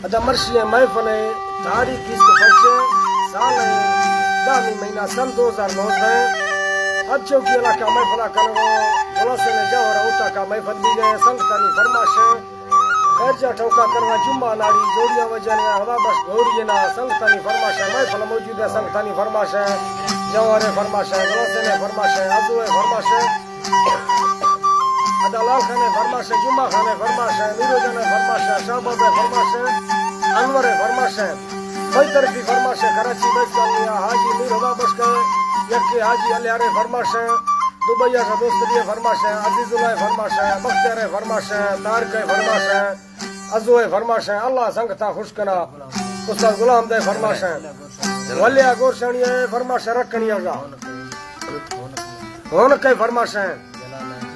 ادا مرشی ءِ محفل ءِ تاریخ بیست و پنچ، سال ءِ دہمی مہینہ، سن دو ہزار نوزدہ۔ ہر چوکی علاقہ محفل ءَ کنگ ءَ، خلاصے میں جوہر اوتاکا محفل بیگ ءَ، سنگتانی فرمائش ءَ۔ خیر جا ٹوکا کنگا، جمعہ ناڑی جوڑیاں وجہ نے، ہدا بخش گوری نا، سنگتانی فرمائش ءَ، محفل موجود ہے، سنگتانی فرمائش ءَ، جوہر ءِ فرمائش ءَ، غلام حسین ءِ فرمائش ءَ، ازو ءِ فرمائش ءَ، ادا لال خان ءِ فرمائش ءَ، جمعہ خان ءِ فرمائش ءَ، نورو جان ءِ فرمائش ءَ، شہباز ءِ فرمائش ءَ، انور ءِ فرمائش ءَ، مئی طرفی فرمائش ءَ، کراچی بائیس کالونی ءَ حاجی نور ہدا بخش ءِ، یکے حاجی الیار ءِ فرمائش ءَ، دبئی ءَ دوست علی ءِ فرمائش ءَ، عزیز اللہ ءِ فرمائش ءَ، بختیار ءِ فرمائش ءَ، طارق ءِ فرمائش ءَ، ازو ءِ فرمائش ءَ، اللہ سنگتاں خوش کنا۔ استاد غلام دے فرمائش ءَ، ولی ءَ گورشانی ءِ فرمائش ءَ، رکھنی ءَ گا۔ ہونک ءِ فرمائش ءَ،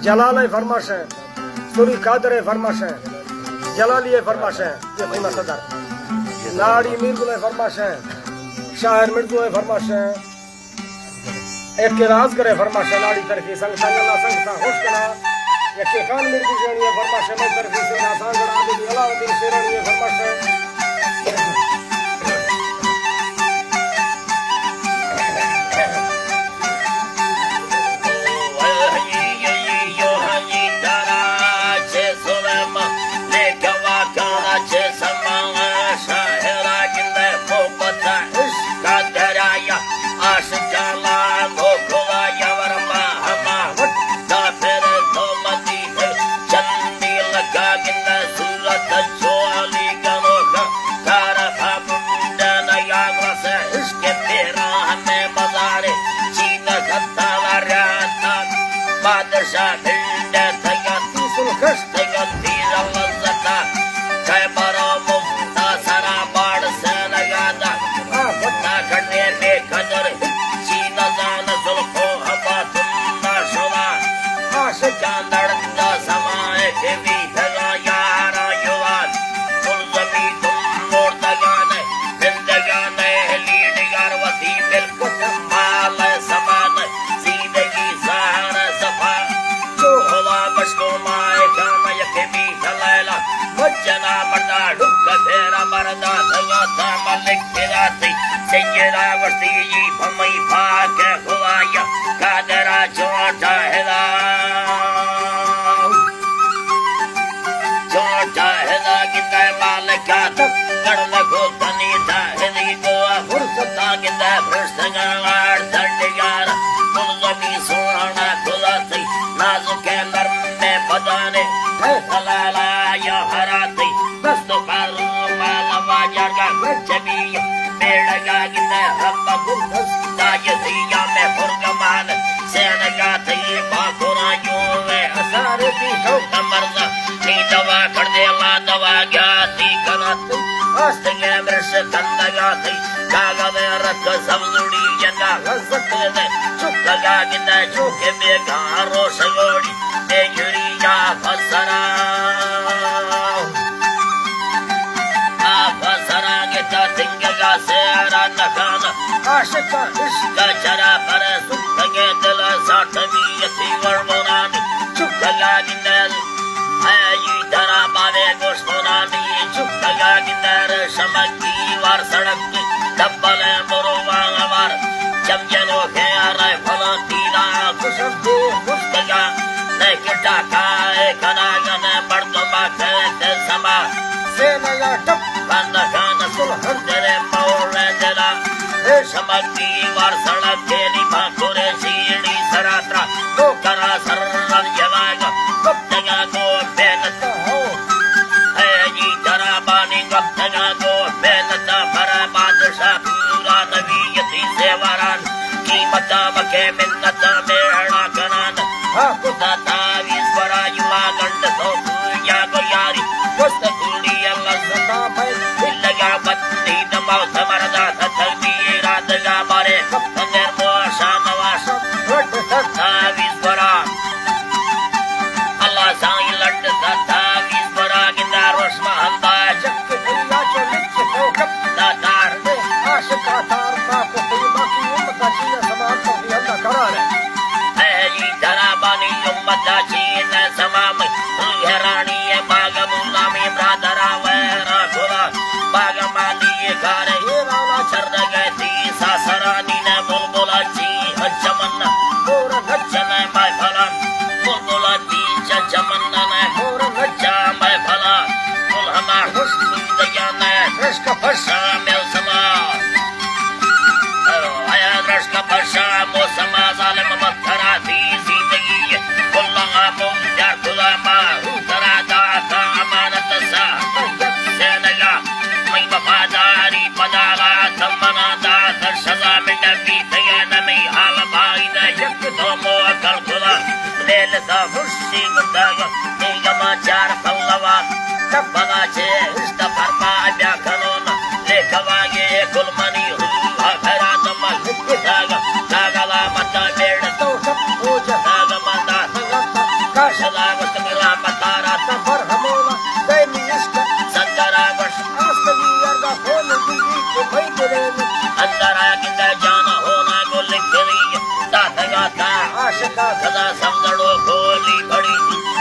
جلال ءِ فرمائش ءَ، سوری قادر ءِ فرمائش ءَ، جلالی ءِ فرمائش ءَ، یہ خونا صدر۔ ناڑی میر گل ءِ فرمائش ءَ، شاعر مرزو ءِ فرمائش ءَ۔ ایک راز کرے فرمائش ءَ، ناڑی طرفی سنگتاں، اللہ سنگتاں خوش کنا۔ ایک خان میر گل جانی ءِ فرمائش ءَ، مئی طرفی سنگتاں، سانگڑ عابدی علاؤ الدین شیرانی ءِ فرمائش ءَ۔ بادشاہ بنڈ تگا تیسل کشت۔ تگا تیرا لذتا، کئے برا مفتا سرا باڑ سینگا دا۔ آ بتا کنے بے قدر، چی نزان سلخو ہبا تم ناشوا۔ عاشقاں دڑدا سمائے کہ بیتگا یارا یواد۔ تم زمین تم مردگانے، زندگانے، لیڈگار وتی ملک مال سامان۔ زیدگی زہر صفا، چو ہوا بشکو مائے کام یک بیت لیلا۔ مجنا مردا ڈک پھیرا مردا دگا تا ملک پھراتی۔ سیدہ وشتی جی پمی پاک خدایا، قادرا چوٹا ہدا۔ چوٹا ہدا گندے مالکا تک کڑ لگو تنی تا ہدی دعا فرصتا گندے فرشتگاں آڑ تنڈگار۔ کل زمین سوہنا کلاتی نازکیں نرمیں بدانے۔ اے حلالا یا حراتی دست و پالو مالا واجرگا گچبی بیڑگا گندے رب گل دست داجتی یا میں فرگمان۔ سینگا تئی باکورا یوں وے اسارے پیشو کمرزا۔ نی دوا کردے لا دوا گیاتی کنات۔ آستگے برش کندگا تئی کاغذ رکھ سبزڑی جنگا غزت دے۔ چکگا گندے چوکے بیگا روش گوڑی۔ بے جری یا فسرا۔ آ فسرا گتا تنگگا سیرا نکانا۔ عاشقاں عشق چرا پر سکتگے دل ساٹمی یتی ورمونانی۔ چکگا گندے اے جی ترا بارے گوشتونانی۔ چکگا گندے شمکی وار سڑک کی ڈبل مروان وار۔ چم جنو کے رائفلاں تیرا کشم دے کشتگا۔ نئے کہ ٹاکا اے کناگا نئے مردما کہتے سما۔ سینگا ٹپ بندگان سلحن تیرے مور دلا۔ اے شمک دیوار سڑک تیری بھانکورے سیڑھی سراترا۔ نوکرا سر رن جلاگا گپتگا گو بینتا ہو۔ اے جی ترا بانی گپتگا گو بینتا پر بادشاہ پورا نبی یتی سیواران۔ قیمتا مکے منتا میڑا کنان۔ ہاں کتا تعویذ برا یوا گنڈ تو چمن نہ مور نچا مئے بھلا، گل ہما خوش بوت جان، رشک پشا موسما۔ آیا رشک پشا موسما، ظالم مت ترا تھی زندگی، گل ہما بوت جا خدا ما، ہو ترا داتا امانت سا، سینگا مئی وفاداری پدارا، تمنا دات سزا، من نبی تیا نمی حال بائی نہ، یک تو مو کل خدا۔ لیل سا خوشی گتگ، نیگما چار پلوا، تبلا چے اشت فرما بیا کنون، لیکوا یہ گل منی روح خیرات مل کتگ، کاغلا متا بیڑ تو سب پوجا، کاغ متا سنگت، کاشلا وست میرا متارا تبر ہمولا، دیمی عشق سنگرا وش، آسمی ارگا کون دلی کے بھائی تیرے اندر آ گندہ جانا ہونا گل کلی، داتگا تا عاشقا سدا سمزڑو گولی بڑی،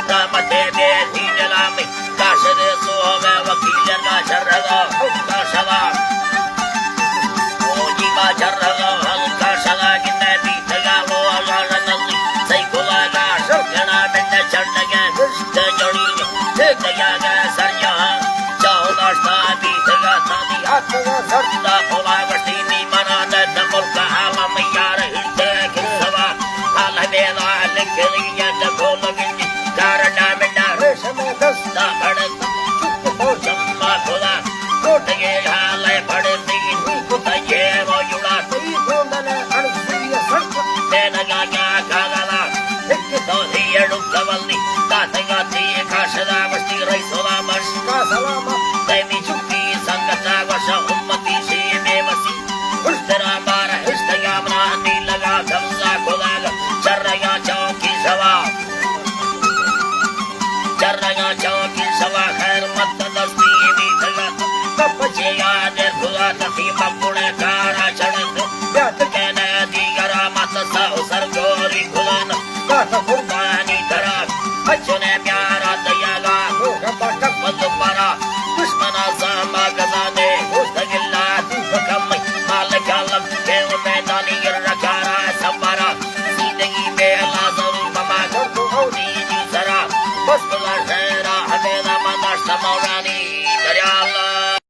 رحمت بے دی جلامی، کاشد سوہو وکیل کا شرگا، کا شباب۔ او جی کا شرگا، ہم کا شگا گندہ بیتگا لو اگا نزی، سی کلا گا شرگنا منڈ چنڈگے، دشت جڑی، دیتگا گا سر جہاں، چاہو داشتا بیتگا سانی، ہاتھ سردا پلا گشتی می منا دت ملک عالم یار ہیتے کسوا، حال بیلا لکھنی یا دکھو لگنی، کارڈا منڈا ریشم دستا بڑت، چپ تو چما کھلا، کوٹگے حال بڑتی، کتا یہ رو جڑا، تی گوندل انسی سرک، تینگا گا کاغلا، ایک تو ہی اڑو کبلی، تاتگا تی کاشدا مشتی رئی سلامش، کا سلامت، تیمی چکی سنگتا وش امتی شی بے وسی، اشترا بار اشتگا براتی لگا کمزا کلاگ، چرگا چوکی سوا، چرگا چوکی سوا خیر مت دستی بیتگا، تپ چیا در خدا تتی مکو